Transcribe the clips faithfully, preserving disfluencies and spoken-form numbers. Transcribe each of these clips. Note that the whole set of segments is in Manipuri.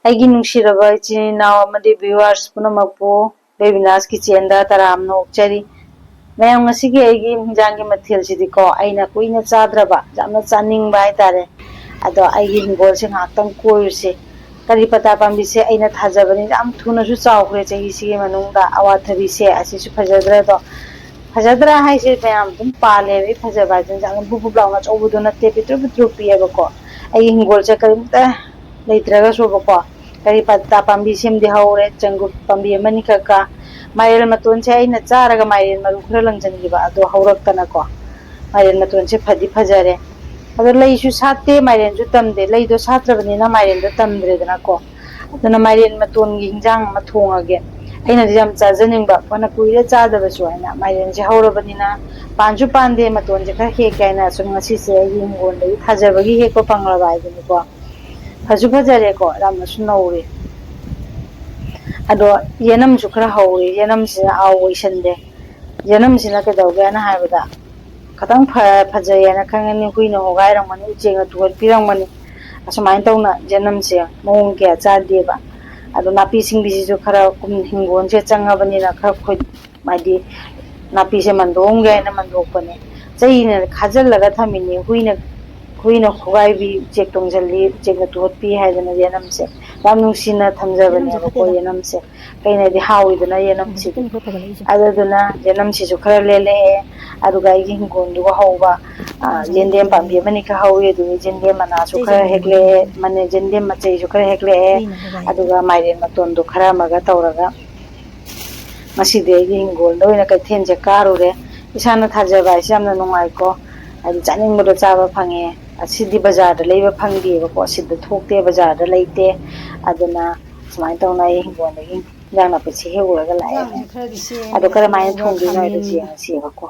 ꯑꯩꯒꯤ ꯅꯨꯡꯁꯤꯔꯕ ꯏꯆꯤꯟ ꯏꯅꯥꯎ ꯑꯃꯗꯤ viewers ꯄꯨꯝꯅꯃꯛꯄꯨ ꯕꯦꯕꯤꯅꯥꯁ ꯀꯤꯆꯦꯟꯗ ꯇꯔꯥꯝꯅ ꯑꯣꯛꯆꯔꯤ꯫ ꯃꯌꯥꯝ, ꯉꯁꯤꯒꯤ ꯑꯩꯒꯤ ꯍꯤꯟꯖꯥꯡꯒꯤ ꯃꯊꯦꯜꯁꯤꯗꯤꯀꯣ, ꯑꯩꯅ ꯀꯨꯏꯅ ꯆꯥꯗ꯭ꯔꯕ, ꯌꯥꯝꯅ ꯆꯥꯅꯤꯡꯕ ꯍꯥꯏꯇꯥꯔꯦ꯫ ꯑꯗꯣ ꯑꯩꯒꯤ ꯍꯤꯡꯒꯣꯜꯁꯦ ꯉꯥꯏꯍꯥꯛꯇꯪ ꯀꯣꯏꯔꯨꯁꯦ꯫ ꯀꯔꯤ ꯄꯇꯥ ꯄꯥꯝꯕꯤꯁꯦ ꯑꯩꯅ ꯊꯥꯖꯕꯅꯤ, ꯌꯥꯝ ꯊꯨꯅꯁꯨ ꯆꯥꯎꯈ꯭ꯔꯦ ꯆꯍꯤꯁꯤꯒꯤ ꯃꯅꯨꯡꯗ꯫ ꯑꯋꯥꯊꯕꯤꯁꯦ ꯑꯁꯤꯁꯨ ꯐꯖꯗ꯭ꯔꯥ ꯑꯗꯣ? ꯐꯖꯗ꯭ꯔꯥ ꯍꯥꯏꯁꯦ ꯃꯌꯥꯝ ꯑꯗꯨꯝ ꯄꯥꯜꯂꯦꯕ꯫ ꯐꯖꯕ ꯍꯥꯏꯗꯨꯅ ꯌꯥꯝꯅ ꯕꯨꯞ ꯕꯨꯞ ꯂꯥꯎꯅ ꯑꯆꯧꯕꯗꯨ ꯅꯠꯇꯦ, ꯄꯤꯛꯇ꯭ꯔꯨ ꯄꯤꯛꯇ꯭ꯔꯨ ꯄꯤꯛꯑꯦꯕꯀꯣ꯫ ꯑꯩꯒꯤ ꯍꯤꯡꯒꯣꯜꯁꯦ ꯀꯔꯤꯝꯇ ꯂꯩꯇ꯭ꯔꯒꯁꯨꯕꯀꯣ, ꯀꯔꯤ ꯄꯇꯥ ꯄꯥꯝꯕꯤ ꯁꯦꯝꯗꯤ ꯍꯧꯔꯦ, ꯆꯪꯒꯨꯞ ꯄꯥꯝꯕꯤ ꯑꯃꯅꯤꯈꯛꯀ꯫ ꯃꯥꯏꯔꯦꯟ ꯃꯇꯣꯟꯁꯦ ꯑꯩꯅ ꯆꯥꯔꯒ ꯃꯥꯏꯔꯦꯟ ꯃꯔꯨ ꯈꯔ ꯂꯪꯁꯤꯟꯈꯤꯕ, ꯑꯗꯣ ꯍꯧꯔꯛꯇꯅꯀꯣ꯫ ꯃꯥꯏꯔꯦꯟ ꯃꯇꯣꯟꯁꯦ ꯐꯗꯤ ꯐꯖꯔꯦ꯫ ꯑꯗꯣ ꯂꯩꯁꯨ ꯁꯥꯠꯇꯦ, ꯃꯥꯏꯔꯦꯟꯁꯨ ꯇꯝꯗꯦ꯫ ꯂꯩꯗꯣ ꯁꯥꯠꯇ꯭ꯔꯕꯅꯤꯅ ꯃꯥꯏꯔꯦꯟꯗꯣ ꯇꯝꯗ꯭ꯔꯦꯗꯅꯀꯣ꯫ ꯑꯗꯨꯅ ꯃꯥꯏꯔꯦꯟ ꯃꯇꯣꯟꯒꯤ ꯍꯤꯟꯖꯥꯡ ꯑꯃ ꯊꯣꯡꯉꯒꯦ꯫ ꯑꯩꯅꯗꯤ ꯌꯥꯝ ꯆꯥꯖꯅꯤꯡꯕ, ꯐꯅ ꯀꯨꯏꯔꯦ ꯆꯥꯗꯕꯁꯨ ꯍꯥꯏꯅ꯫ ꯃꯥꯏꯔꯦꯟꯁꯦ ꯍꯧꯔꯕꯅꯤꯅ ꯄꯥꯟꯁꯨ ꯄꯥꯟꯗꯦ, ꯃꯇꯣꯟꯁꯦ ꯈꯔ ꯍꯦꯛꯀꯦ ꯍꯥꯏꯅ ꯁꯨꯝ ꯉꯁꯤꯁꯦ ꯑꯩꯒꯤ ꯍꯤꯡꯒꯣꯜꯗꯒꯤ ꯊꯥꯖꯕꯒꯤ ꯍꯦꯛꯄ ꯐꯪꯂꯕ ꯍꯥꯏꯗꯨꯅꯤꯀꯣ꯫ ꯐꯁꯨ ꯐꯖꯔꯦꯀꯣ, ꯌꯥꯝꯅꯁꯨ ꯅꯧꯔꯦ꯫ ꯑꯗꯣ ꯌꯦꯅꯝꯁꯨ ꯈꯔ ꯍꯧꯔꯤ, ꯌꯦꯅꯝꯁꯤꯅ ꯑꯥꯎ ꯑꯣꯏꯁꯟꯗꯦ꯫ ꯌꯦꯅꯝꯁꯤꯅ ꯀꯩꯗꯧꯒꯦꯅ ꯍꯥꯏꯕꯗ, ꯈꯤꯇꯪ ꯐ-, ꯐꯖꯩꯌꯦꯅ ꯈꯪꯉꯅꯤ, ꯍꯨꯏꯅ ꯍꯣꯒꯥꯏꯔꯝꯒꯅꯤ, ꯎꯆꯦꯛꯅ ꯇꯨꯍꯠꯄꯤꯔꯝꯒꯅꯤ꯫ ꯑꯁꯨꯃꯥꯏꯅ ꯇꯧꯅ ꯌꯦꯅꯝꯁꯦ ꯃꯑꯣꯡ ꯀꯌꯥ ꯆꯥꯗꯦꯕ꯫ ꯑꯗꯣ ꯅꯥꯄꯤ ꯁꯤꯡꯕꯤꯁꯤꯁꯨ ꯈꯔ ꯀꯨꯝ-, ꯍꯤꯡꯒꯣꯜꯁꯦ ꯆꯪꯉꯕꯅꯤꯅ ꯈꯔ ꯈꯣꯏ-, ꯍꯥꯏꯗꯤ ꯅꯥꯄꯤꯁꯦ ꯃꯟꯗꯣꯛꯑꯝꯒꯦ ꯍꯥꯏꯅ ꯃꯟꯗꯣꯛꯄꯅꯦ꯫ ꯆꯩꯅ ꯈꯥꯖꯤꯜꯂꯒ ꯊꯝꯃꯤꯅꯦ, ꯍꯨꯏꯅ, ꯍꯨꯏꯅ ꯈꯣꯒꯥꯏꯕꯤ, ꯎꯆꯦꯛ ꯇꯣꯡꯁꯤꯜꯂꯤ, ꯎꯆꯦꯛꯅ ꯇꯨꯍꯠꯄꯤ ꯍꯥꯏꯗꯅ ꯌꯦꯅꯝꯁꯦ꯫ ꯌꯥꯝ ꯅꯨꯡꯁꯤꯅ ꯊꯝꯖꯕꯅꯦꯕꯀꯣ ꯌꯦꯅꯝꯁꯦ꯫ ꯀꯩꯅꯗꯤ ꯍꯥꯎꯋꯤꯗꯅ ꯌꯦꯅꯝꯁꯤꯗꯤ꯫ ꯑꯗꯨꯗꯨꯅ ꯌꯦꯅꯝꯁꯤꯁꯨ ꯈꯔ ꯂꯦꯜꯂꯛꯑꯦ꯫ ꯑꯗꯨꯒ ꯑꯩꯒꯤ ꯍꯤꯡꯒꯣꯜꯗꯨꯒ ꯍꯧꯕ, ꯑ, ꯌꯦꯟꯗꯦꯝ ꯄꯥꯝꯕꯤ ꯑꯃꯅꯤ ꯈꯔ ꯍꯧꯋꯤ꯫ ꯑꯗꯨꯒꯤ ꯌꯦꯟꯗꯦꯝ ꯃꯅꯥꯁꯨ ꯈꯔ ꯍꯦꯛꯂꯛꯑꯦ, ꯃꯅꯦ, ꯌꯦꯟꯗꯦꯝ ꯃꯆꯩꯁꯨ ꯈꯔ ꯍꯦꯛꯂꯛꯑꯦ꯫ ꯑꯗꯨꯒ ꯃꯥꯏꯔꯦꯟ ꯃꯇꯣꯟꯗꯣ ꯈꯔ ꯑꯃꯒ ꯇꯧꯔꯒ ꯉꯁꯤꯗꯤ ꯑꯩꯒꯤ ꯍꯤꯡꯒꯣꯜꯗ ꯑꯣꯏꯅ ꯀꯩꯊꯦꯜꯁꯦ ꯀꯥꯔꯨꯔꯦ꯫ ꯏꯁꯥꯅ ꯊꯥꯖꯕ ꯍꯥꯏꯁꯦ ꯌꯥꯝꯅ ꯅꯨꯡꯉꯥꯏꯀꯣ꯫ ꯍꯥꯏꯗꯤ ꯆꯥꯅꯤꯡꯕꯗꯣ ꯆꯥꯕ ꯐꯪꯉꯦ꯫ ꯑꯁꯤꯗꯤ ꯕꯖꯥꯔꯗ ꯂꯩꯕ ꯐꯪꯗꯦꯕꯀꯣ꯫ ꯑꯁꯤꯗ ꯊꯣꯛꯇꯦ, ꯕꯖꯥꯔꯗ ꯂꯩꯇꯦ꯫ ꯑꯗꯨꯅ ꯁꯨꯃꯥꯏꯅ ꯇꯧꯅ ꯑꯩ ꯍꯤꯡꯒꯣꯜꯗꯒꯤ ꯏꯟꯖꯥꯡ ꯅꯥꯄꯤꯁꯦ ꯍꯦꯛꯎꯔꯒ ꯂꯥꯛꯑꯦ꯫ ꯑꯗꯣ ꯀꯔꯝꯍꯥꯏꯅ ꯊꯣꯡꯗꯣꯏꯅꯣ ꯍꯥꯏꯗꯣ ꯌꯦꯡꯉꯁꯦꯕꯀꯣ꯫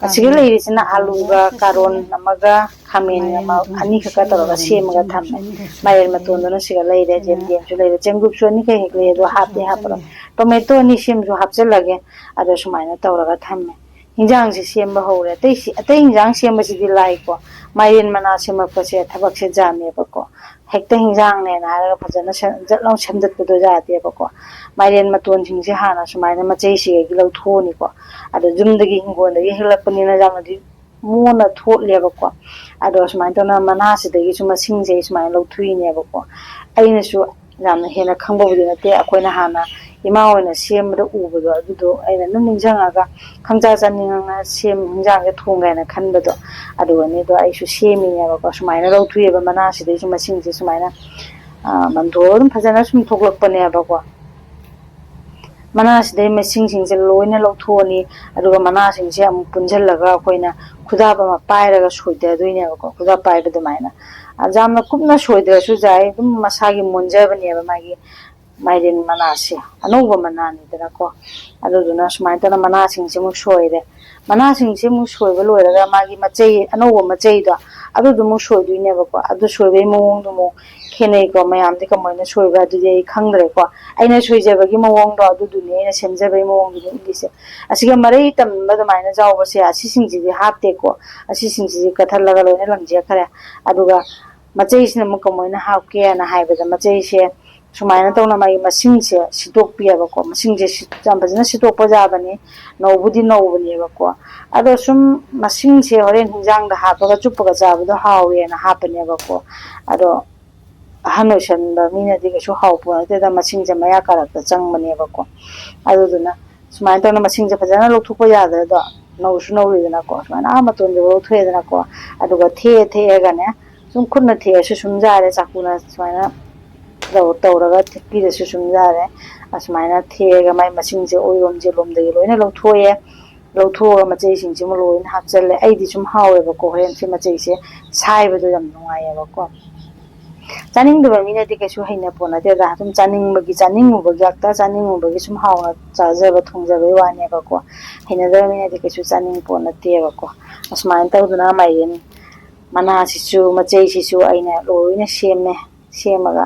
ꯑꯁꯤꯒ ꯂꯩꯔꯤꯁꯤꯅ ꯑꯂꯨꯒ ꯀꯥꯔꯣꯟ ꯑꯃꯒ ꯈꯥꯃꯦꯟ ꯑꯃ ꯑꯅꯤꯈꯛꯀ ꯇꯧꯔꯒ ꯁꯦꯝꯃꯒ ꯊꯝꯃꯦ꯫ ꯃꯥꯏꯔꯦꯟ ꯃꯇꯣꯟꯗꯨꯅ ꯁꯤꯒ ꯂꯩꯔꯦ, ꯌꯦꯟꯗꯦꯝꯁꯨ ꯂꯩꯔꯦ, ꯆꯦꯡꯒꯨꯞꯁꯨ ꯑꯅꯤꯈꯛ ꯍꯦꯛꯂꯛꯑꯦ, ꯑꯗꯣ ꯍꯥꯞꯇꯤ ꯍꯥꯞꯄꯔꯣꯏ꯫ ꯇꯣꯃꯦꯇꯣ ꯑꯅꯤ ꯁꯦꯝꯁꯨ ꯍꯥꯞꯆꯤꯜꯂꯒꯦ꯫ ꯑꯗꯣ ꯁꯨꯃꯥꯏꯅ ꯇꯧꯔꯒ ꯊꯝꯃꯦ꯫ ꯍꯤꯟꯖꯥꯡꯁꯦ ꯁꯦꯝꯕ ꯍꯧꯔꯦ꯫ ꯑꯇꯩ ꯁꯤ-, ꯑꯇꯩ ꯍꯤꯟꯖꯥꯡ ꯁꯦꯝꯕꯁꯤꯗꯤ ꯂꯥꯏꯀꯣ꯫ ꯃꯥꯏꯔꯦꯟ ꯃꯅꯥ ꯁꯦꯝꯃꯛꯄꯁꯦ ꯊꯕꯛꯁꯦ ꯌꯥꯝꯃꯦꯕꯀꯣ꯫ ꯍꯦꯛꯇ ꯍꯤꯟꯖꯥꯡꯅꯦꯅ ꯍꯥꯏꯔꯒ ꯐꯖꯅ ꯁꯦꯝ-, ꯖꯠ ꯂꯥꯎ ꯁꯦꯝꯗꯠꯄꯗꯣ ꯌꯥꯗꯦꯕꯀꯣ꯫ ꯃꯥꯏꯔꯦꯟ ꯃꯇꯣꯟꯁꯤꯡꯁꯦ ꯍꯥꯟꯅ ꯁꯨꯃꯥꯏꯅ ꯃꯆꯩꯁꯤꯗꯒꯤ ꯂꯧꯊꯣꯛꯑꯅꯤꯀꯣ꯫ ꯑꯗꯣ ꯌꯨꯝꯗꯒꯤ ꯍꯤꯡꯒꯣꯜꯗꯒꯤ ꯍꯦꯛꯂꯛꯄꯅꯤꯅ ꯌꯥꯝꯅꯗꯤ ꯃꯣꯟꯅ ꯊꯣꯠꯂꯦꯕꯀꯣ꯫ ꯑꯗꯣ ꯁꯨꯃꯥꯏꯅ ꯇꯧꯅ ꯃꯅꯥꯁꯤꯗꯒꯤꯁꯨ ꯃꯁꯤꯡꯁꯦ ꯑꯩ ꯁꯨꯃꯥꯏꯅ ꯂꯧꯊꯣꯛꯏꯅꯦꯕꯀꯣ꯫ ꯑꯩꯅꯁꯨ ꯌꯥꯝꯅ ꯍꯦꯟꯅ ꯈꯪꯕꯕꯨꯗꯤ ꯅꯠꯇꯦ, ꯑꯩꯈꯣꯏꯅ ꯍꯥꯟꯅ ꯏꯃꯥ ꯍꯣꯏꯅ ꯁꯦꯝꯕꯗ ꯎꯕꯗꯣ ꯑꯗꯨꯗꯣ ꯑꯩꯅ ꯑꯗꯨꯝ ꯅꯤꯡꯁꯤꯡꯉꯒ ꯈꯪꯆꯥ ꯆꯥꯅꯤꯡꯉꯒ ꯁꯦꯝ, ꯍꯤꯟꯖꯥꯡꯁꯦ ꯊꯣꯡꯒꯦ ꯍꯥꯏꯅ ꯈꯟꯕꯗꯣ ꯑꯗꯨꯒꯅꯤꯗꯣ ꯑꯩꯁꯨ ꯁꯦꯝꯃꯤꯅꯦꯕꯀꯣ꯫ ꯁꯨꯃꯥꯏꯅ ꯂꯧꯊꯣꯛꯑꯦꯕ ꯃꯅꯥꯁꯤꯗꯩꯁꯨ ꯃꯁꯤꯡꯁꯦ ꯁꯨꯃꯥꯏꯅ, ꯑ, ꯃꯟꯊꯣꯛꯑꯒ ꯑꯗꯨꯝ ꯐꯖꯅ ꯁꯨꯝ ꯊꯣꯛꯂꯛꯄꯅꯦꯕꯀꯣ꯫ ꯃꯅꯥꯁꯤꯗꯩ ꯃꯁꯤꯡꯁꯤꯡꯁꯦ ꯂꯣꯏꯅ ꯂꯧꯊꯣꯛꯑꯅꯤ꯫ ꯑꯗꯨꯒ ꯃꯅꯥꯁꯤꯡꯁꯦ ꯑꯃꯨꯛ ꯄꯨꯟꯁꯤꯜꯂꯒ ꯑꯩꯈꯣꯏꯅ ꯈꯨꯗꯥꯞ ꯑꯃ ꯄꯥꯏꯔꯒ ꯁꯣꯏꯗꯗꯣꯏꯅꯦꯕꯀꯣ꯫ ꯈꯨꯗꯥꯞ ꯄꯥꯏꯕ ꯑꯗꯨꯃꯥꯏꯅ, ꯑ, ꯌꯥꯝꯅ ꯀꯨꯞꯅ ꯁꯣꯏꯗ꯭ꯔꯁꯨ ꯌꯥꯏ, ꯑꯗꯨꯝ ꯃꯁꯥꯒꯤ ꯃꯣꯟꯖꯕꯅꯦꯕ ꯃꯥꯒꯤ ꯃꯥꯏꯔꯦꯟ ꯃꯅꯥꯁꯦ꯫ ꯑꯅꯧꯕ ꯃꯅꯥꯅꯤꯗꯅꯀꯣ꯫ ꯑꯗꯨꯗꯨꯅ ꯁꯨꯃꯥꯏꯅ ꯇꯧꯅ ꯃꯅꯥꯁꯤꯡꯁꯦ ꯑꯃꯨꯛ ꯁꯣꯏꯔꯦ꯫ ꯃꯅꯥꯁꯤꯡꯁꯦ ꯑꯃꯨꯛ ꯁꯣꯏꯕ ꯂꯣꯏꯔꯒ ꯃꯥꯒꯤ ꯃꯆꯩ, ꯑꯅꯧꯕ ꯃꯆꯩꯗꯣ, ꯑꯗꯨꯗꯨ ꯑꯃꯨꯛ ꯁꯣꯏꯗꯣꯏꯅꯦꯕꯀꯣ꯫ ꯑꯗꯨ ꯁꯣꯏꯕꯒꯤ ꯃꯑꯣꯡꯗꯣ ꯑꯃꯨꯛ ꯈꯦꯠꯅꯩꯀꯣ꯫ ꯃꯌꯥꯝꯗꯤ ꯀꯃꯥꯏꯅ ꯁꯣꯏꯕ꯭ꯔꯥ ꯑꯗꯨꯗꯤ ꯑꯩ ꯈꯪꯗ꯭ꯔꯦꯀꯣ꯫ ꯑꯩꯅ ꯁꯣꯏꯖꯕꯒꯤ ꯃꯑꯣꯡꯗꯣ ꯑꯗꯨꯗꯨꯅꯤ, ꯑꯩꯅ ꯁꯦꯝꯖꯕꯒꯤ ꯃꯑꯣꯡꯗꯨꯅꯤ ꯎꯠꯂꯤꯁꯦ꯫ ꯑꯁꯤꯒ ꯃꯔꯩ ꯇꯝꯕ ꯑꯗꯨꯃꯥꯏꯅ ꯌꯥꯎꯕꯁꯦ, ꯑꯁꯤꯁꯤꯡꯁꯤꯗꯤ ꯍꯥꯞꯇꯦꯀꯣ꯫ ꯑꯁꯤꯁꯤꯡꯁꯤꯗꯤ ꯀꯠꯊꯠꯂꯒ ꯂꯣꯏꯅ ꯂꯪꯖꯈ꯭ꯔꯦ꯫ ꯑꯗꯨꯒ ꯃꯆꯩꯁꯤꯅ ꯑꯃꯨꯛ ꯀꯃꯥꯏꯅ ꯍꯥꯞꯀꯦꯅ ꯍꯥꯏꯕꯗ, ꯃꯆꯩꯁꯦ ꯁꯨꯃꯥꯏꯅ ꯇꯧꯅ ꯃꯥꯒꯤ ꯃꯁꯤꯡꯁꯦ ꯁꯤꯠꯇꯣꯛꯄꯤꯑꯕꯀꯣ꯫ ꯃꯁꯤꯡꯁꯦ ꯁꯤ-, ꯌꯥꯝ ꯐꯖꯅ ꯁꯤꯠꯇꯣꯛꯄ ꯌꯥꯕꯅꯤ, ꯅꯧꯕꯨꯗꯤ ꯅꯧꯕꯅꯦꯕꯀꯣ꯫ ꯑꯗꯣ ꯁꯨꯝ ꯃꯁꯤꯡꯁꯦ ꯍꯣꯔꯦꯟ ꯍꯤꯟꯖꯥꯡꯗ ꯍꯥꯞꯄꯒ ꯆꯨꯞꯄꯒ ꯆꯥꯕꯗꯣ ꯍꯥꯎꯋꯦꯅ ꯍꯥꯞꯄꯅꯦꯕꯀꯣ꯫ ꯑꯗꯣ ꯑꯍꯟ ꯑꯣꯏꯁꯟꯕ ꯃꯤꯅꯗꯤ ꯀꯩꯁꯨ ꯍꯥꯎꯄꯣꯠ ꯅꯠꯇꯦꯗ, ꯃꯁꯤꯡꯁꯦ ꯃꯌꯥ ꯀꯥꯔꯛꯇ ꯆꯪꯕꯅꯦꯕꯀꯣ꯫ ꯑꯗꯨꯗꯨꯅ ꯁꯨꯃꯥꯏꯅ ꯇꯧꯅ ꯃꯁꯤꯡꯁꯦ ꯐꯖꯅ ꯂꯧꯊꯣꯛꯄ ꯌꯥꯗ꯭ꯔꯦꯗꯣ, ꯅꯧꯁꯨ ꯅꯧꯔꯤꯗꯅꯀꯣ꯫ ꯁꯨꯃꯥꯏꯅ ꯑꯥ ꯃꯇꯣꯟꯗ ꯂꯧꯊꯣꯛꯑꯦꯗꯅꯀꯣ꯫ ꯑꯗꯨꯒ ꯊꯦꯛꯑ ꯊꯦꯛꯑꯒꯅꯦ, ꯁꯨꯝ ꯈꯨꯠꯅ ꯊꯦꯛꯑꯁꯨ ꯁꯨꯝ ꯌꯥꯔꯦ, ꯆꯥꯛꯀꯨꯅ ꯁꯨꯃꯥꯏꯅ ꯇꯧ-, ꯇꯧꯔꯒ ꯊꯦꯛꯄꯤꯔꯁꯨ ꯁꯨꯝ ꯌꯥꯔꯦ꯫ ꯑꯁꯨꯃꯥꯏꯅ ꯊꯦꯛꯑꯒ ꯃꯥꯏ ꯃꯁꯤꯡꯁꯦ ꯑꯣꯏꯔꯣꯝ ꯌꯦꯂꯣꯝꯗꯒꯤ ꯂꯣꯏꯅ ꯂꯧꯊꯣꯛꯑꯦ꯫ ꯂꯧꯊꯣꯛꯑꯒ ꯃꯆꯩꯁꯤꯡꯁꯤꯃ ꯂꯣꯏꯅ ꯍꯥꯞꯆꯜꯂꯦ꯫ ꯑꯩꯗꯤ ꯁꯨꯝ ꯍꯥꯎꯋꯦꯕꯀꯣ ꯍꯣꯔꯦꯟ ꯁꯤ ꯃꯆꯩꯁꯦ ꯁꯥꯏꯕꯗꯣ ꯌꯥꯝ ꯅꯨꯡꯉꯥꯏꯌꯦꯕꯀꯣ꯫ ꯆꯥꯅꯤꯡꯗꯕ ꯃꯤꯅꯗꯤ ꯀꯩꯁꯨ ꯍꯩꯅ ꯄꯣꯠ ꯅꯠꯇꯦꯗ꯫ ꯑꯗꯨꯝ ꯆꯥꯅꯤꯡꯕꯒꯤ, ꯆꯥꯅꯤꯡꯉꯨꯕꯒꯤ, ꯍꯦꯛꯇ ꯆꯥꯅꯤꯡꯉꯨꯕꯒꯤ ꯁꯨꯝ ꯍꯥꯎꯅ ꯆꯥꯖꯕ, ꯊꯣꯡꯖꯕꯩ ꯋꯥꯅꯦꯕꯀꯣ꯫ ꯍꯩꯅꯗꯕ ꯃꯤꯅꯗꯤ ꯀꯩꯁꯨ ꯆꯥꯅꯤꯡ ꯄꯣꯠ ꯅꯠꯇꯦꯕꯀꯣ꯫ ꯑꯁꯨꯃꯥꯏꯅ ꯇꯧꯗꯅ ꯃꯥꯏꯔꯦꯟ ꯃꯅꯥꯁꯤꯁꯨ, ꯃꯆꯩꯁꯤꯁꯨ ꯑꯩꯅ ꯂꯣꯏꯅ ꯁꯦꯝꯃꯦ꯫ ꯁꯦꯝꯃꯒ,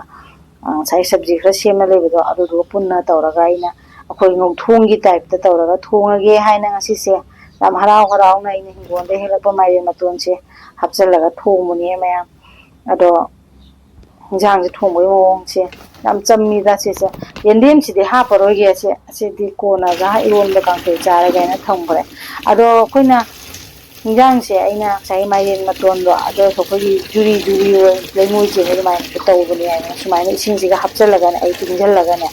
ꯑ, ꯉꯁꯥꯏ ꯁꯕꯖꯤ ꯈꯔ ꯁꯦꯝꯃ ꯂꯩꯕꯗꯣ, ꯑꯗꯨꯗꯨꯒ ꯄꯨꯟꯅ ꯇꯧꯔꯒ ꯑꯩꯅ ꯑꯩꯈꯣꯏ ꯉꯧꯊꯣꯡꯒꯤ type ꯇ ꯇꯧꯔꯒ ꯊꯣꯡꯉꯒꯦ ꯍꯥꯏꯅ ꯉꯁꯤꯁꯦ ꯌꯥꯝ ꯍꯔꯥꯎ ꯍꯔꯥꯎꯅ ꯑꯩꯅ ꯍꯤꯡꯒꯣꯜꯗ ꯍꯦꯛꯂꯛꯄ ꯃꯥꯏꯔꯦꯟ ꯃꯇꯣꯟꯁꯦ ꯍꯥꯞꯆꯤꯜꯂꯒ ꯊꯣꯡꯕꯅꯦ ꯃꯌꯥꯝ꯫ ꯑꯗꯣ ꯍꯤꯟꯖꯥꯡꯁꯦ ꯊꯣꯡꯕꯒꯤ ꯃꯑꯣꯡꯁꯦ ꯌꯥꯝ ꯆꯝꯃꯤꯗ ꯁꯤꯁꯦ꯫ ꯌꯦꯟꯗꯦꯝꯁꯤꯗꯤ ꯍꯥꯞꯄꯔꯣꯏꯒꯦ, ꯑꯁꯦ ꯑꯁꯤꯗꯤ ꯀꯣꯟꯅ ꯉꯥꯏꯍꯥꯛ ꯏꯔꯣꯟꯕ ꯀꯥꯡꯁꯣꯏ ꯆꯥꯔꯒꯦꯅ ꯊꯝꯈ꯭ꯔꯦ꯫ ꯑꯗꯣ ꯑꯩꯈꯣꯏꯅ ꯍꯤꯟꯖꯥꯡꯁꯦ ꯑꯩꯅ ꯉꯁꯥꯏ ꯃꯥꯏꯔꯦꯟ ꯃꯇꯣꯟꯗꯣ ꯑꯗꯣ ꯑꯩꯈꯣꯏꯒꯤ ꯖꯨꯔꯤ ꯖꯨꯔꯤ ꯑꯣꯏ ꯂꯩꯉꯣꯏ ꯆꯦꯟꯕ ꯑꯗꯨꯃꯥꯏꯅ ꯇꯧꯕꯅꯦ ꯍꯥꯏꯅ ꯁꯨꯃꯥꯏꯅ ꯏꯁꯤꯡꯁꯤꯒ ꯍꯥꯞꯆꯤꯜꯂꯒꯅꯦ ꯑꯩ ꯇꯤꯡꯁꯤꯜꯂꯒꯅꯦ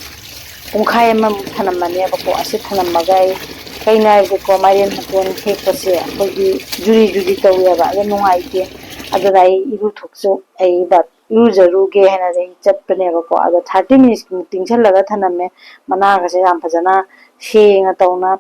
ꯄꯨꯡꯈꯥꯏ ꯑꯃꯃꯨꯛ ꯊꯅꯝꯃꯅꯦꯕꯀꯣ꯫ ꯑꯁꯤ ꯊꯅꯝꯃꯒ ꯑꯩ ꯀꯩꯅꯣ ꯍꯥꯏꯕꯗꯤꯀꯣ ꯃꯥꯏꯔꯦꯟ ꯃꯇꯣꯟ ꯍꯦꯛꯄꯁꯦ ꯑꯩꯈꯣꯏꯒꯤ ꯖꯨꯔꯤ ꯖꯨꯔꯤ ꯇꯧꯋꯦꯕ, ꯑꯗꯣ ꯅꯨꯡꯉꯥꯏꯇꯦ꯫ ꯑꯗꯨꯅ ꯑꯩ ꯏꯔꯨꯊꯣꯛꯆ ꯑꯩ ꯕꯥꯠ ꯏꯔꯨꯖꯔꯨꯒꯦ ꯍꯥꯏꯅ ꯑꯩ ꯆꯠꯄꯅꯦꯕꯀꯣ꯫ ꯑꯗꯣ ꯊꯥꯔꯇꯤ ꯃꯤꯅꯤꯠꯁꯃꯨꯛ ꯇꯤꯡꯁꯤꯜꯂꯒ ꯊꯅꯝꯃꯦ꯫ ꯃꯅꯥꯒꯁꯦ ꯌꯥꯝ ꯐꯖꯅ ꯁꯦꯡꯅ ꯇꯧꯅ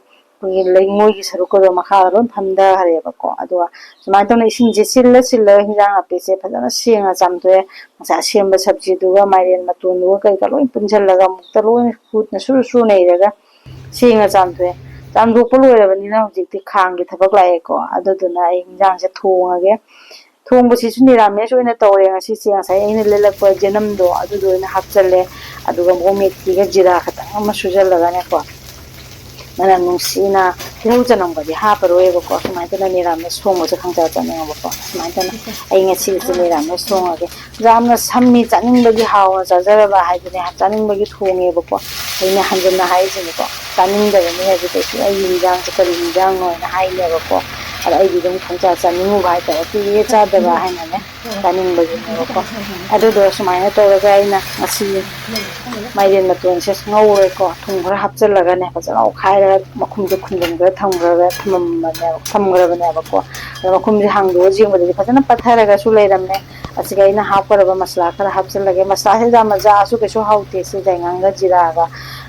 ꯑꯩꯈꯣꯏꯒꯤ ꯂꯩꯉꯣꯏꯒꯤ ꯁꯔꯨꯛꯀꯗꯣ ꯃꯈꯥꯗ ꯂꯣꯏ ꯐꯝꯊꯈ꯭ꯔꯦꯕꯀꯣ꯫ ꯑꯗꯨꯒ ꯁꯨꯃꯥꯏꯅ ꯇꯧꯅ ꯏꯁꯤꯡꯁꯦ ꯁꯤꯜꯂ ꯁꯤꯜꯂꯒ ꯍꯤꯟꯖꯥꯡ ꯅꯥꯄꯤꯁꯦ ꯐꯖꯅ ꯁꯦꯡꯅ ꯆꯥꯝꯊꯣꯛꯑꯦ꯫ ꯉꯁꯥꯏ ꯑꯁꯦꯝꯕ ꯁꯕꯖꯤꯗꯨꯒ ꯃꯥꯏꯔꯦꯟ ꯃꯇꯣꯟꯗꯨꯒ ꯀꯩꯀꯥ ꯂꯣꯏ ꯄꯨꯟꯁꯤꯜꯂꯒ ꯑꯃꯨꯛꯇ ꯂꯣꯏꯅ ꯀꯨꯠꯅ ꯁꯨꯔ ꯁꯨꯔ ꯅꯩꯔꯒ ꯁꯦꯡꯅ ꯆꯥꯝꯊꯣꯛꯑꯦ꯫ ꯆꯥꯝꯊꯣꯛꯄ ꯂꯣꯏꯔꯕꯅꯤꯅ ꯍꯧꯖꯤꯛꯇꯤ ꯈꯥꯡꯒꯤ ꯊꯕꯛ ꯂꯥꯛꯑꯦꯀꯣ꯫ ꯑꯗꯨꯗꯨꯅ ꯑꯩ ꯍꯤꯟꯖꯥꯡꯁꯦ ꯊꯣꯡꯉꯒꯦ꯫ ꯊꯣꯡꯕꯁꯤꯁꯨ ꯅꯤꯔꯥꯃꯤꯁ ꯑꯣꯏꯅ ꯇꯧꯔꯦ ꯉꯁꯤꯁꯦ꯫ ꯉꯁꯥꯏ ꯑꯩꯅ ꯂꯩꯔꯛꯄ ꯖꯦꯅꯝꯗꯣ ꯑꯗꯨꯗꯣ ꯑꯣꯏꯅ ꯍꯥꯞꯆꯜꯂꯦ꯫ ꯑꯗꯨꯒ ꯃꯣꯔꯣꯛ ꯃꯦꯠꯄꯤꯒ ꯖꯤꯔꯥ ꯈꯛꯇꯪ ꯑꯃ ꯁꯨꯖꯜꯂꯒꯅꯦꯀꯣ, ꯃꯅꯝ ꯅꯨꯡꯁꯤꯅ ꯇꯤꯜꯍꯧ ꯆꯅꯝꯒꯗꯤ ꯍꯥꯞꯄꯔꯣꯏꯕꯀꯣ꯫ ꯁꯨꯃꯥꯏꯅ ꯇꯧꯅ ꯅꯤꯔꯥꯃꯤꯁ ꯊꯣꯡꯕꯁꯦ ꯈꯪꯆꯥ ꯆꯥꯅꯤꯡꯉꯕꯀꯣ꯫ ꯁꯨꯃꯥꯏꯅ ꯇꯧꯅ ꯑꯩ ꯉꯁꯤꯒꯤꯁꯦ ꯅꯤꯔꯥꯃꯤꯁ ꯊꯣꯡꯉꯒꯦ꯫ ꯌꯥꯝꯅ ꯁꯝꯃꯤ, ꯆꯥꯅꯤꯡꯕꯒꯤ ꯍꯥꯎꯅ ꯆꯥꯖꯔꯕ ꯍꯥꯏꯗꯨꯅꯦ, ꯆꯥꯅꯤꯡꯕꯒꯤ ꯊꯣꯡꯉꯦꯕꯀꯣ꯫ ꯑꯩꯅ ꯍꯟꯖꯟꯅ ꯍꯥꯏꯔꯤꯁꯤꯅꯤꯀꯣ, ꯆꯥꯅꯤꯡꯗꯕ ꯃꯤꯅꯗꯤ ꯀꯩꯁꯨ ꯑꯩꯒꯤ ꯍꯤꯟꯖꯥꯡꯁꯦ ꯀꯔꯤ ꯍꯤꯟꯖꯥꯡꯅꯣ ꯍꯥꯏꯅ ꯍꯥꯏꯅꯦꯕꯀꯣ꯫ ꯑꯗ ꯑꯩꯗꯤ ꯑꯗꯨꯝ ꯈꯪꯆꯥ ꯆꯥꯅꯤꯡꯉꯨꯕ ꯍꯥꯏꯇꯥꯔꯦ, ꯀꯨꯏꯔꯦ ꯆꯥꯗꯕ ꯍꯥꯏꯅꯅꯦ ꯆꯥꯅꯤꯡꯕꯒꯤꯅꯦꯕꯀꯣ꯫ ꯑꯗꯨꯗꯣ ꯁꯨꯃꯥꯏꯅ ꯇꯧꯔꯒ ꯑꯩꯅ ꯉꯁꯤ ꯃꯥꯏꯔꯦꯟ ꯃꯇꯣꯟꯁꯦ ꯉꯧꯔꯦꯀꯣ, ꯊꯨꯝ ꯈꯔ ꯍꯥꯞꯆꯤꯜꯂꯒꯅꯦ ꯐꯖꯅ ꯑꯣꯠꯈꯥꯏꯔꯒ ꯃꯈꯨꯝꯁꯦ ꯈꯨꯝꯖꯤꯟꯈ꯭ꯔ ꯊꯝꯈ꯭ꯔꯒ ꯊꯝꯃꯝꯕꯅꯦꯕ, ꯊꯝꯈ꯭ꯔꯕꯅꯦꯕꯀꯣ꯫ ꯑꯗꯣ ꯃꯈꯨꯝꯁꯦ ꯍꯥꯡꯗꯣꯛꯑ ꯌꯦꯡꯕꯗꯗꯤ ꯐꯖꯅ ꯄꯠꯊꯔꯒꯁꯨ ꯂꯩꯔꯝꯃꯦ꯫ ꯑꯁꯤꯒ ꯑꯩꯅ ꯍꯥꯞꯀꯗꯕ ꯃꯁꯂꯥ ꯈꯔ ꯍꯥꯞꯆꯤꯜꯂꯒꯦ꯫ ꯃꯁꯂꯥꯁꯦ ꯌꯥꯝꯅ ꯖꯥꯔꯁꯨ ꯀꯩꯁꯨ ꯍꯥꯎꯇꯦ꯫ ꯁꯤ ꯌꯥꯏꯉꯪꯒ ꯖꯤꯔꯥꯒ,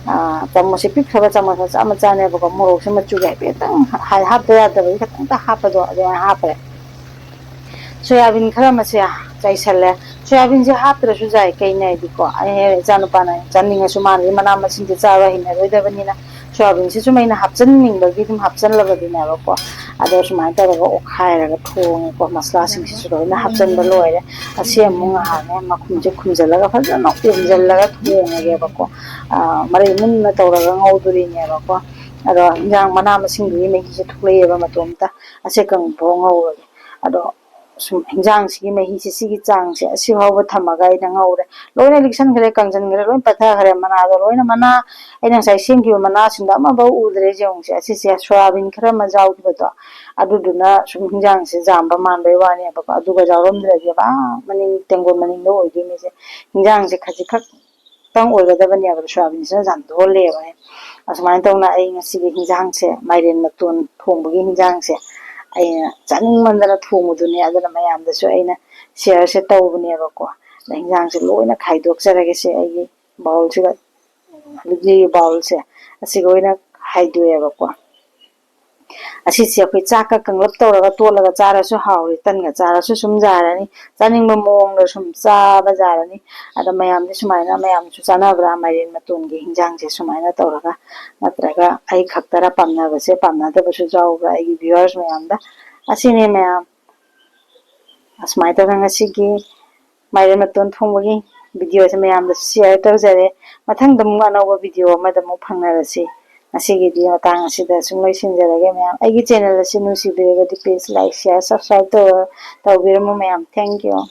ꯑ, ꯆꯥꯃꯁꯁꯦ ꯄꯤꯛꯈ꯭ꯔꯕ ꯆꯥꯃꯁ ꯃꯆꯥ ꯃꯆꯥꯅꯦꯕꯀꯣ꯫ ꯃꯣꯔꯣꯛꯁꯦ ꯃꯆꯨꯒ ꯍꯥꯏꯐꯦꯠꯇꯪ ꯍꯥꯏ-, ꯍꯥꯞꯇ ꯌꯥꯗꯕꯒꯤ ꯈꯤꯇꯪꯇ ꯍꯥꯞꯄꯗꯣ ꯑꯗꯨꯃꯥꯏꯅ ꯍꯥꯞꯈ꯭ꯔꯦ꯫ ꯁꯣꯌꯥꯕꯤꯟ ꯈꯔ ꯃꯁꯦ ꯆꯥꯏꯁꯜꯂꯦ꯫ ꯁꯣꯌꯥꯕꯤꯟꯁꯦ ꯍꯥꯞꯇ꯭ꯔꯁꯨ ꯌꯥꯏ, ꯀꯩꯅꯣ ꯍꯥꯏꯗꯤꯀꯣ, ꯑꯩ ꯏꯆꯥꯅꯨꯄꯥꯅ ꯆꯥꯅꯤꯡꯉꯁꯨ ꯃꯥꯅꯗꯤ ꯃꯅꯥ ꯃꯁꯤꯡꯁꯦ ꯆꯥꯕ ꯍꯩꯅꯔꯣꯏꯗꯕꯅꯤꯅ ꯁꯣꯌꯥꯕꯤꯟꯁꯦ ꯁꯨꯝ ꯑꯩꯅ ꯍꯥꯞꯆꯤꯟꯅꯤꯡꯕꯒꯤ ꯑꯗꯨꯝ ꯍꯥꯞꯆꯤꯜꯂꯕꯗꯤꯅꯦꯕꯀꯣ꯫ ꯑꯗꯣ ꯁꯨꯃꯥꯏꯅ ꯇꯧꯔꯒ ꯑꯣꯠꯈꯥꯏꯔꯒ ꯊꯣꯡꯉꯦꯀꯣ꯫ ꯃꯁꯂꯥꯁꯤꯡꯁꯤꯁꯨ ꯂꯣꯏꯅ ꯍꯥꯞꯆꯤꯟꯕ ꯂꯣꯏꯔꯦ꯫ ꯑꯁꯤ ꯑꯃꯨꯛ ꯉꯥꯏꯍꯥꯛꯅꯦ ꯃꯈꯨꯝꯁꯦ ꯈꯨꯝꯖꯤꯜꯂꯒ ꯐꯖꯅ ꯎꯝꯖꯤꯜꯂꯒ ꯊꯣꯡꯉꯒꯦꯕꯀꯣ꯫ ꯑꯥ, ꯃꯔꯩ ꯃꯨꯟꯅ ꯇꯧꯔꯒ ꯉꯧꯗꯣꯔꯤꯅꯦꯕꯀꯣ꯫ ꯑꯗꯣ ꯏꯟꯖꯥꯡ ꯃꯅꯥ ꯃꯁꯤꯡꯗꯨꯒꯤ ꯃꯍꯤꯁꯦ ꯊꯣꯛꯂꯛꯑꯦꯕ ꯃꯇꯣꯝꯇ꯫ ꯑꯁꯦ ꯀꯪꯕ ꯐꯥꯎ ꯉꯧꯔꯒꯦ꯫ ꯑꯗꯣ ꯁꯨꯝ ꯍꯤꯟꯖꯥꯡꯁꯤꯒꯤ ꯃꯍꯤꯁꯦ ꯁꯤꯒꯤ ꯆꯥꯡꯁꯦ ꯑꯁꯤꯐꯥꯎꯕ ꯊꯝꯃꯒ ꯑꯩꯅ ꯉꯧꯔꯦ꯫ ꯂꯣꯏꯅ ꯂꯤꯛꯁꯟꯈ꯭ꯔꯦ, ꯀꯪꯁꯤꯟꯈ꯭ꯔꯦ, ꯂꯣꯏ ꯄꯠꯊꯈ꯭ꯔꯦ ꯃꯅꯥꯗꯣ ꯂꯣꯏꯅ꯫ ꯃꯅꯥ ꯑꯩꯅ ꯉꯁꯥꯏ ꯁꯦꯝꯈꯤꯕ ꯃꯅꯥꯁꯤꯡꯗꯣ ꯑꯃꯐꯥꯎ ꯎꯗ꯭ꯔꯦ꯫ ꯌꯦꯡꯉꯨꯁꯦ, ꯑꯁꯤꯁꯦ ꯁꯣꯌꯥꯕꯤꯟ ꯈꯔ ꯑꯃ ꯌꯥꯎꯈꯤꯕꯗꯣ, ꯑꯗꯨꯗꯨꯅ ꯁꯨꯝ ꯍꯤꯟꯖꯥꯡꯁꯦ ꯌꯥꯝꯕ ꯃꯥꯟꯕꯩ ꯋꯥꯅꯦꯕꯀꯣ꯫ ꯑꯗꯨꯒ ꯌꯥꯎꯔꯝꯗ꯭ꯔꯗꯤ ꯑꯥ ꯃꯅꯤꯡ, ꯇꯦꯡꯒꯣꯜ ꯃꯅꯤꯡꯗ ꯑꯣꯏꯗꯣꯏꯅꯦꯁꯦ꯫ ꯍꯤꯟꯖꯥꯡꯁꯦ ꯈꯖꯤꯛꯈꯛ ꯈꯤꯇꯪ ꯑꯣꯏꯒꯗꯕꯅꯦꯕ, ꯁꯣꯌꯥꯕꯤꯟꯁꯤꯅ ꯆꯥꯝꯊꯣꯛꯍꯜꯂꯦꯕ꯫ ꯑꯁꯨꯃꯥꯏꯅ ꯇꯧꯅ ꯑꯩ ꯉꯁꯤꯒꯤ ꯍꯤꯟꯖꯥꯡꯁꯦ, ꯃꯥꯏꯔꯦꯟ ꯃꯇꯣꯟ ꯊꯣꯡꯕꯒꯤ ꯍꯤꯟꯖꯥꯡꯁꯦ, ꯑꯩꯅ ꯆꯥꯅꯤꯡꯃꯟꯗꯅ ꯊꯣꯡꯕꯗꯨꯅꯦ꯫ ꯑꯗꯨꯅ ꯃꯌꯥꯝꯗꯁꯨ ꯑꯩꯅ ꯁꯤꯌꯔꯁꯦ ꯇꯧꯕꯅꯦꯕꯀꯣ꯫ ꯑꯗ ꯍꯤꯟꯖꯥꯡꯁꯦ ꯂꯣꯏꯅ ꯈꯥꯏꯗꯣꯛꯆꯔꯒꯦꯁꯦ꯫ ꯑꯩꯒꯤ ꯕꯥꯎꯜꯁꯤꯗ, ꯂꯤꯛꯂꯤꯒꯤ ꯕꯥꯎꯜꯁꯦ, ꯑꯁꯤꯒ ꯑꯣꯏꯅ ꯈꯥꯏꯗꯣꯛꯑꯦꯕꯀꯣ꯫ ꯑꯁꯤꯁꯦ ꯑꯩꯈꯣꯏ ꯆꯥꯛꯀ ꯀꯪꯂꯞ ꯇꯧꯔꯒ ꯇꯣꯠꯂꯒ ꯆꯥꯔꯁꯨ ꯍꯥꯎꯔꯤ, ꯇꯟꯒ ꯆꯥꯔꯁꯨ ꯁꯨꯝ ꯌꯥꯔꯅꯤ, ꯆꯥꯅꯤꯡꯕ ꯃꯑꯣꯡꯗ ꯁꯨꯝ ꯆꯥꯕ ꯌꯥꯔꯅꯤ꯫ ꯑꯗ ꯃꯌꯥꯝꯗꯤ ꯁꯨꯃꯥꯏꯅ, ꯃꯌꯥꯝꯁꯨ ꯆꯥꯅꯕ꯭ꯔꯥ ꯃꯥꯏꯔꯦꯟ ꯃꯇꯣꯟꯒꯤ ꯍꯤꯟꯖꯥꯡꯁꯦ ꯁꯨꯃꯥꯏꯅ ꯇꯧꯔꯒ? ꯅꯠꯇ꯭ꯔꯒ ꯑꯩ ꯈꯛꯇꯔ ꯄꯥꯝꯅꯕꯁꯦ, ꯄꯥꯝꯅꯗꯕꯁꯨ ꯌꯥꯎꯕ꯭ꯔꯥ ꯑꯩꯒꯤ ꯚ꯭ꯌꯨꯋꯔꯁ ꯃꯌꯥꯝꯗ? ꯑꯁꯤꯅꯤ ꯃꯌꯥꯝ꯫ ꯑꯁꯨꯃꯥꯏꯅ ꯇꯧꯗꯅ ꯉꯁꯤꯒꯤ ꯃꯥꯏꯔꯦꯟ ꯃꯇꯣꯟ ꯊꯣꯡꯕꯒꯤ ꯚꯤꯗꯤꯑꯣꯁꯦ ꯃꯌꯥꯝꯗꯁꯨ ꯁꯤꯌꯔ ꯇꯧꯖꯔꯦ꯫ ꯃꯊꯪꯗ ꯑꯃꯨꯛ ꯑꯅꯧꯕ ꯚꯤꯗꯤꯑꯣ ꯑꯃꯗ ꯑꯃꯨꯛ ꯐꯪꯅꯔꯁꯤ꯫ ꯉꯁꯤꯒꯤꯗꯤ ꯃꯇꯥꯡ ꯑꯁꯤꯗ ꯁꯨꯝ ꯂꯣꯏꯁꯤꯟꯖꯔꯒꯦ ꯃꯌꯥꯝ꯫ ꯑꯩꯒꯤ ꯆꯦꯅꯦꯜ ꯑꯁꯤ ꯅꯨꯡꯁꯤꯕꯤꯔꯒꯗꯤ please like, share, subscribe ꯇꯧꯔ-, ꯇꯧꯕꯤꯔꯝꯃꯨ ꯃꯌꯥꯝ꯫ Thank you꯫